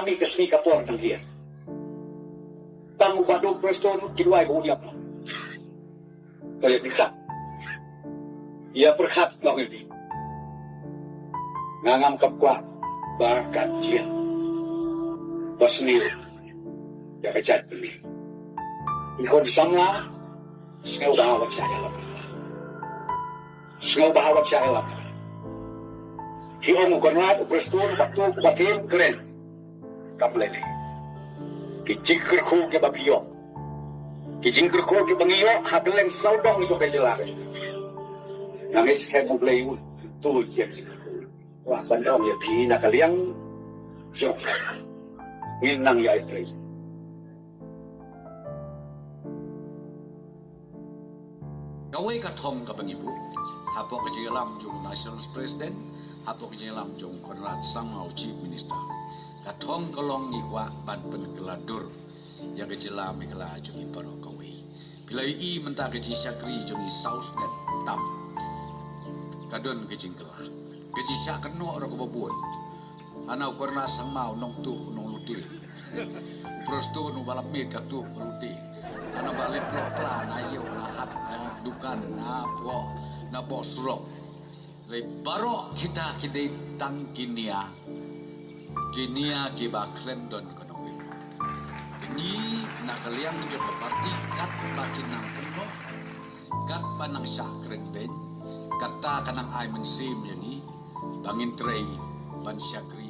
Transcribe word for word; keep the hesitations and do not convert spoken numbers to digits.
Ni ka sngi ka por tang hiar. Tang u Bah Duk Prestone ki duwai ba u diap. Ka ïa pyrkhat. Ïa pyrkhat nong ïa phi. Nga ngam kam kwah ba ka jia. Ba sniew. Ïa ka jait pynmih. I khun samla. Sngewbha wat shah ïalap. Sngewbha wat shah ïalap. Ki ong u Conrad, u Prestone, u Bah Duk, u Bah Tim, kren. Kam lei lei. Ki jingkyrkhu kiba phi ïoh. Ki jingkyrkhu kiba ngi ïoh ha kylleng sawdong jong ka jylla. Nga ngeit skhem U Blei un tu ïa ki jingkyrkhu. Wah ban ong ïa phi na ka liang jong ngin nang ïai trei. Kawei ka thong kaba ngi buh hapoh ka jingïalam jong u National President, hapoh ka jingïalam jong u Conrad Sangma u Chief Minister. Ka thong ka long ngi kwah ban pynkylla dur ïa ka jylla Meghalaya jong ngi baroh kawei. Phi la ïohi mynta ka jingshakri jong ngi saw snem tam. Ka don ka jingkylla. Ka jingshah kynnoh ruh kaba bun. Hana u Conrad Sangma u nongtuh u nonglute. U Prestone u ba la miet ka tuh ka lute. Hana ba leit ploh pla na ïew na hat na dukan na poh na poh surok. Hynrei baroh kita ki dei tang ki nia. Ki nia kiba khlem don ka nongrim. Te ngi na ka liang jong ka party katba kin nang kynnoh, katba nang shah kren beiñ, kata ka nang ai mynsiem ïa ngi ba ngin trei ban shakri